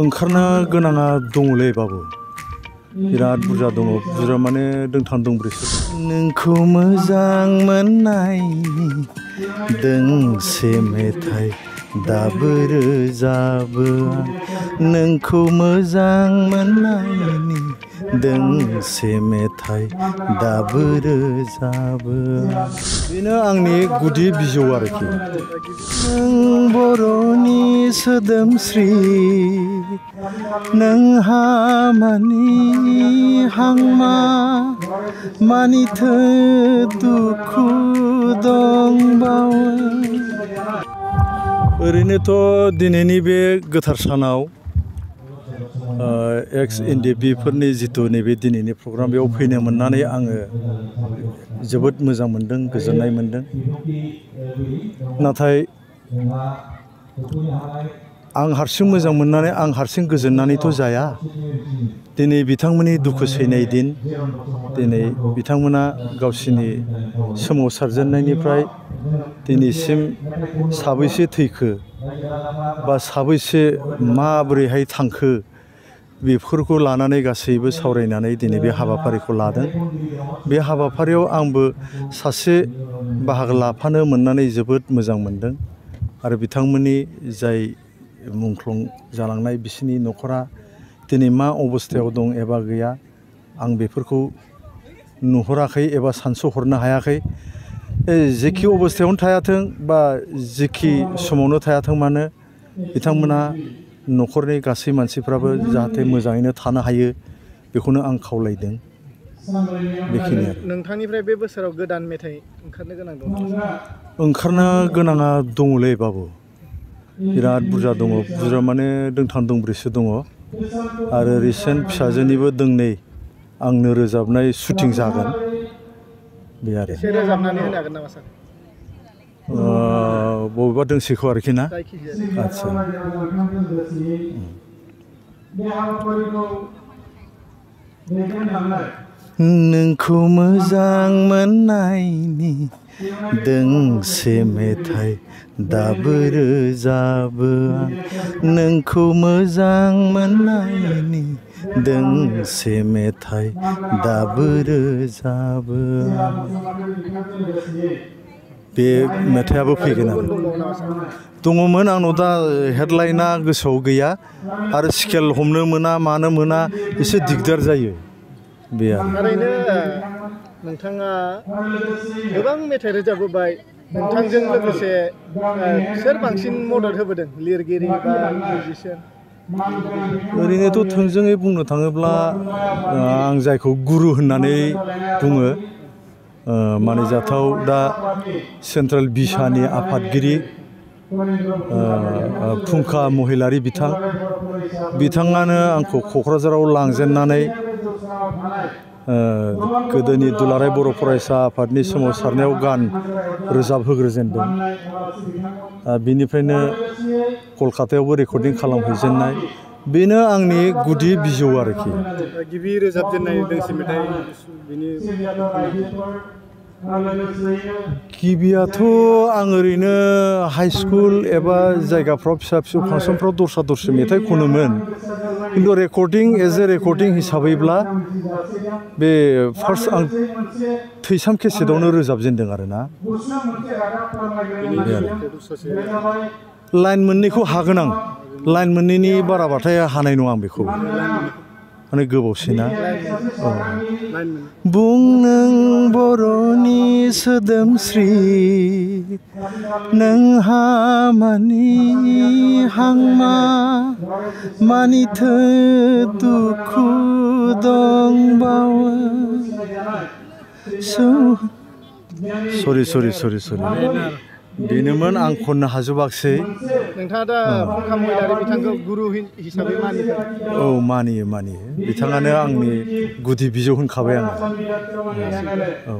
ओंखारनो गोनाङा दङलै बाबु बिराद बुरजा दङ बुरजा माने दोंथाम दोंब्रैसो नोंखौ मोजां मोननायनि दोंसे मेथाइ दाबो रोजाबो नोंखौ मोजां मोननायनि दोंसे मेथाइ दाबो रोजाबो बेनो आंनि गुदि बिजौ आरोखि नों बर'नि सोदोमस्रि नोंहा मानि हांमा मानिथो दुखु दंबावो ओरैनोथ' दिनैनि बे गोथार सानाव एक्स एनडिएफबि जितु नैबे दिनैनि प्रग्राम बेयाव फैनो मोननानै आङो जोबोद मोजां मोनदों गोजोननाय मोनदों नाथाय आं हारसिं मोजां मोननानै आं हारसिं गोजोननानैथ' जाया दिनै बिथांमोननि दुखु सैनाय दिन दिनै बिथांमोना गावसिनि सोमावसारजेननायनिफ्राय दिनैसिम साबैसे थैखो बा साबैसे माबोरैहाय थांखो बेफोरखौ लानानै गासैबो सावरायनानै दिनै बे हाबाफारिखौ लादों बे हाबाफारियाव आंबो सासे बाहागो लाफानो मोननानै जोबोद मोजां मोनदों आरो बिथांमोननि जाय मुंख्लं जालांनाय बिसोरनि न'खरा दिनै मा अबस्थायाव दं एबा गैया आं बेफोरखौ नुहुराखै एबा सानस'हरनो हायाखै जेखि अबस्थायावनो थायाथों बा जेखि समावनो थायाथों मानो बिथांमोना न'खरनि गासै मानसिफ्राबो जाहाथे मोजाङैनो थानो हायो बेखौनो आं खावलायदों बेखिनि आरो नोंथांनिफ्राय बे बोसोराव गोदान मेथाइ ओंखारनो गोनां दं ओंखारनो गोनाङा दङलै बाबु बिराद बुरजा दङ बुरजा माने दोंथाम दोंब्रैसो दङ आरो रिसेन्ट फिसाजोनिबो दोंनै आंनो रोजाबनाय शुटिं जागोन बे आरो एसे रोजाबनानै होनो हागोन नामा सार बबेबा दोंसेखौ आरोखि ना आदसा नोंखौ मोजां मोननायनि दोंसे मेथाइ दाबो रोजाबो नोंखौ मोजां मोननायनि दोंसे मेथाइ दाबो रोजाबो बे मेथाइयाबो फैगोन आरो दङमोन आंनाव दा हेडलाइना गोसोआव गैया आरो स्केल हमनो मोना मानो मोना एसे दिगदार जायो बे आरो ओरैनो नोंथाङा गोबां मेथाइ रोजाबबोबाय नोंथांजों लोगोसे सोर बांसिन मदद होबोदों लिरगिरि बा मिउजिशियान ओरैनोथ' थोंजोङै बुंनो थाङोब्ला आं जायखौ गुरु होननानै बुङो मानिजाथाव दा सेन्ट्रेल बिसानि आफादगिरि फुंखा महिलारि बिथाङानो आंखौ क'क्राझाराव लांजेननानै गोदोनि दुलाराय बर' फरायसा आफादनि सोमावसारनायाव गान रोजाबहोग्रोजेनदों बिनिफ्रायनो कलकातायावबो रेकर्डिं खालामहैजेननाय बेनो आंनि गुदि बिजौ आरोखि गिबि रोजाबजेननाय दोंसे मेथाइ गिबियाथ' आं ओरैनो हाइ स्कुल एबा जायगाफ्राव फिसा फिसौ फांसनफ्राव दस्रा मेथाइ खनोमोन खिन्थु रेकर्डिं एज ए रेकर्डिं हिसाबैब्ला बे फार्स्ट आं थैसाम केसेटआवनो रोजाबजेनदों आरोना लाइन मोननैखौ हागोन आं लाइन मोननैनि बाराबाथाय हानाय नङा आं बेखौ माने गोबावसैना बुं नों बर'नि सोदोमस्रि नोंहा मानि हांमा मानिथो दुखु दंबावो सरि बेनोमोन आं खननो हाजोबाखिसै नोंथाङा दा फुंखा महिलारि बिथांखौ गुरु हिसाबै मानियो औ मानियो बिथाङानो आंनि गुदि बिजौ होनखाबाय आङो औ